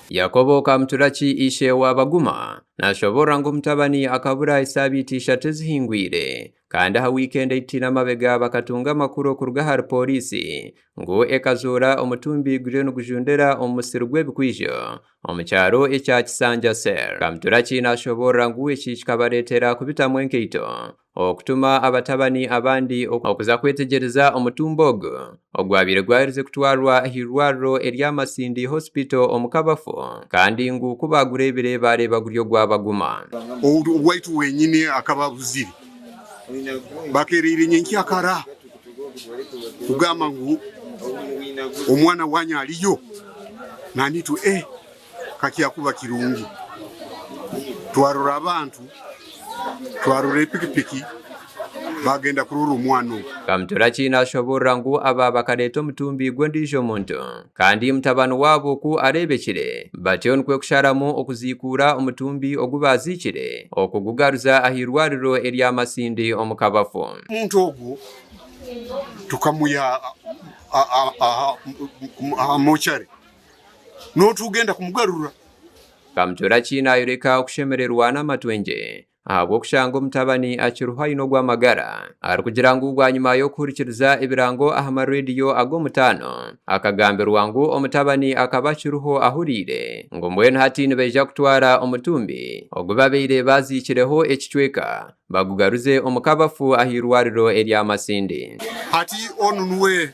Yakobo Kamuturaki ishe wa Baguma nashoboorora ngu omutabani akabura esaabiiti ishatu ezihingwire kandi aha wiikenda eitwire amabega bakatunga amakuru okuruga ahari pooriisi ngu ekazoora omutumbi guriyo nigujundira omu musiri gw'ebikwijo omu kyaro ekya Kisanja Cell. Kamuturaki nashoboorora ngu eki kikabareetera kubitamu enkaito Okutuma abatabani abandi okuza kwetegyereza omutumbi ogu ogwabaire gwaherize kutwarwa aha irwariro erya Masindi Hospital omu Kabafu kandi ngu ku baagureebire baareeba guri ogwa Baguma. Owaitu wenyini akaba abuzire. Bakereire nyenkyakara kugamba ngu omwana wanyu ariyo, nanitwe eh Kakyakuba kirungi twarora abantu, twarora epikipiki bagenda kurora omwana ogu. Kamuturaki nashoboorora ngu aba bakareeta omutumbi gw'ondiijo muntu kandi mutabani waabo ku areebekire batyo nikwo kusharamu okuziikuura omutumbi ogu baaziikire okugugaruza ah'eirwariro erya Masindi omu Kabafu. Omuntu ogwo tukamwiha aha mochari. N'otugenda kumugarura. Kamuturaki nayoreka okushemererwa n'amatwengye ahabw'okushanga omutabani akiriho aine ogw'amagara arikugira ngu bwanyima y'okuhurikiriza ebirango aha marediyo ag'omutaano akagambirwa ngu omutabani akaba akiriho ahuriire ngu mbwenu hati nibaija kutwara omutumbi ogu babaire baziikireho ekicweka bagugaruze omu kabafu ah'eirwariro erya Masindi. Hati onu nuwe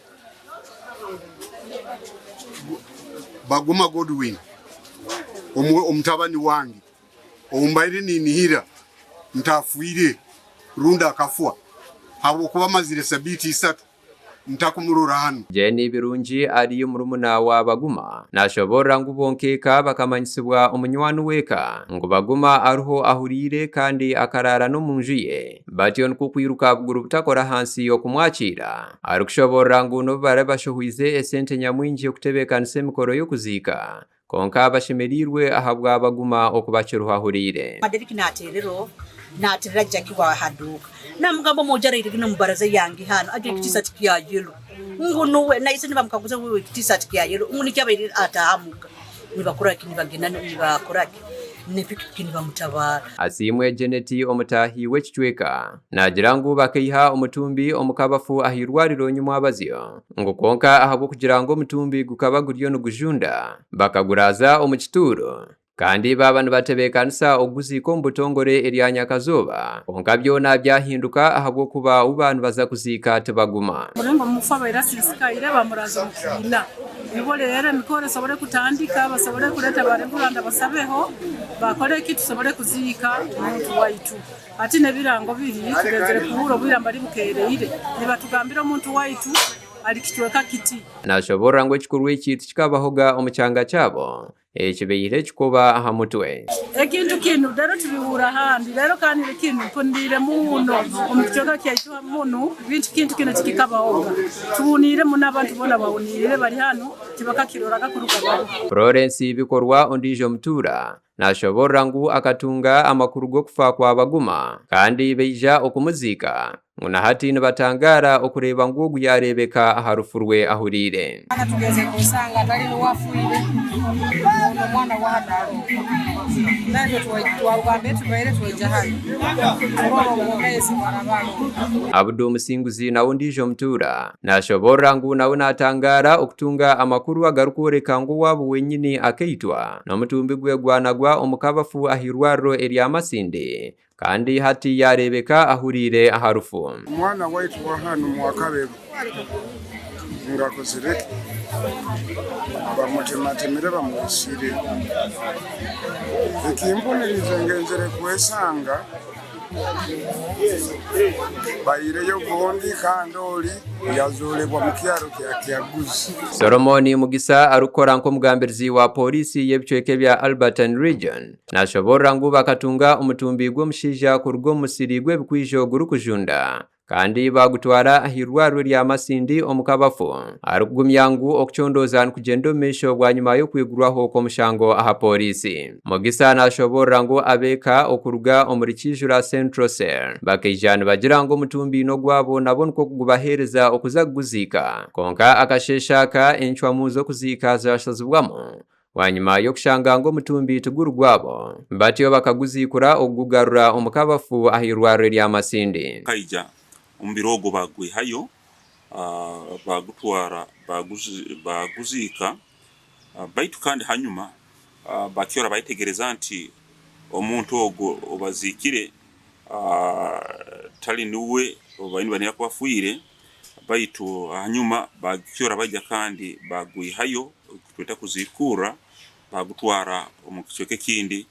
Baguma Godwin omutabani wange ou mbaire ninihira nti afwire rundi akafwa habwokuba mazire sabiiti isatu ntakumurora hanu. Jane Birungi ari murumuna wa Baguma nashoboorora ngu bo nk'eka bakamanyisibwa omunywani w'eka ngu Baguma ariho ahuriire kandi akaraara n'omunju ye batyo nikwo kwiruka buguru butakora ahansi okumwakiira. Arikushoboorora ngu n'obu barabe bashohwize esente nyamwingi okutebeekanisa emikoro y'okuziika, kwonka bashemereirwe ahabwa Baguma okuba akiriho ahuriire. Derek naterera naterera Jackie wa ha duuka namugamba omwojo araire gino omu baraza yange hanu ajwaire ekitisaati kya yellow ngu nuwe naise nibamukaguza ngu ekitisaati kya yellow ngu nikyo abaire ataaha muka nibakoraki nibagenda nibakoraki nepikipiki nibamutabaara. Asiimwe Janet omutaahi w'ekicweka Naagira ngu bakaiha omutumbi omu kabafu aha irwariro nyimwabazyo ngu kwonka ahabw'okugira ngu omutumbi gukaba guriyo nigujunda, bakaguraaza omu kituuro kandi baaba nibatebeekanisa okuguziika omu butongore erya nyakazooba kwonka byona byahinduka ahabw'okuba ou baaba nibaza kuziika tibaguma. Omuringo omufu abaire asiisikaire bamuraaza omu kibiina. Nibwo reero emikoro esobole kutandika, basobole kureeta ba Revuranda basabeho, bakore ki tusobole kuziika omuntu waitu. Hati n'ebirango biri tugenzire kuhuura obwire mbari bukeereire nibatugambira omuntu waitu ari kicweka kiti. Nashoboorora ngu ekikorwa eki tikikabahoga omu kyanga kyabo, ekibaire ekikoba aha mutwe. Ekintu kinu reero tubihuura ahandi reero kandi kinu mpuniire muno omu kicweka kyaitu munu bintu kintu kinu tikikabahoga tuhuniire muno abantu boona bahuniire bari hanu tibakakiroraga kuruga baho. Florence Bikorwa ondiijo mutuura Nashoboorora ngu akatunga amakuru g'okufa kwa Baguma kandi baija okumuziika ngu na hati nibatangaara okureeba ngu ogu yaareebeka aha rufu rwe ahuriire. Omwana tugeze kusanga atari niwe afiire onu omwana wahanu aroho naitwe twaruga mbere tubaire twaija hanu turora omwomezi araba aroho. Abdu Musinguzi nawe ondiijo mutuura Nashoboorora ngu nawe natangaara okutunga amakuru agarikworeka ngu owaabo wenyini akaitwa n'omutumbi gwe gwanagwa omu kabafu ah'eirwariro erya Masindi kandi hati yareebeka ahuriire aha rufu. Omwana waitu wa hanu mwakabeba ngu akozire ki? Bamutematemire bamwisire. Ekimpuniriize ngenzire kwesanga Baireyo ogundi kandi ori yazoolebwa mu kyaro kya Kyaguzi. Solomon Mugisa arikukora nk'omugambirizi wa pooriisi y'ebicweka ebya Albertine Region nashoboorora ngu bakatunga omutumbi gw'omushaija kuruga omu musiri gw'ebikwijo gurikujunda. kandi baagutwara ah'eirwariro rya Masindi omu kabafu arikugumya ngu okucondooza nikugyenda omu maisho bwanyima y'okwigurwaho kw'omushango aha pooriisi. Mugisa nashoboorora ngu ab'eka okuruga omuri Kijura Central Cell bakaija nibagira ngu omutumbi n'ogwabo nabo nikwo kugubaheereza okuza kuguziika kwonka akasheeshe aka encwamu z'okuziika zashazibwamu bwanyima y'okushanga ngu omutumbi tiguri gwabo batyo bakaguziikura okugugarura omu kabafu ah'eirwariro rya Masindi. Kaija omubiri ogwo baagwihayo baagutwara baaguziika. Baitu kandi hanyuma bakyora bayetegereza nti omuntu ogwo oubaziikire tali nuwe oubaire nibanihira kuba afiire, baitu hanyuma bakyora baija kandi bagwihayo tweta kuziikurra, bagutwara omu kicweka ekindi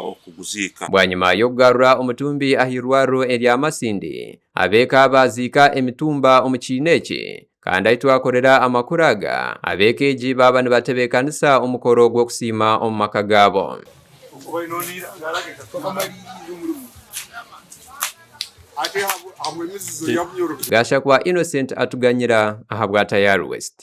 okuguziika. Bwanyima y'okugarura omutumbi ah'eirwariro erya Masindi, abeeka baaziika emitumba omu kiina eki kandi ahi twakorera amakuru aga, abeeka egi baaba nibatebeekanisa omukoro gw'okusiima omu maka gaabo. Gashakwa Innocent atuganyira ahabwa Tayari West.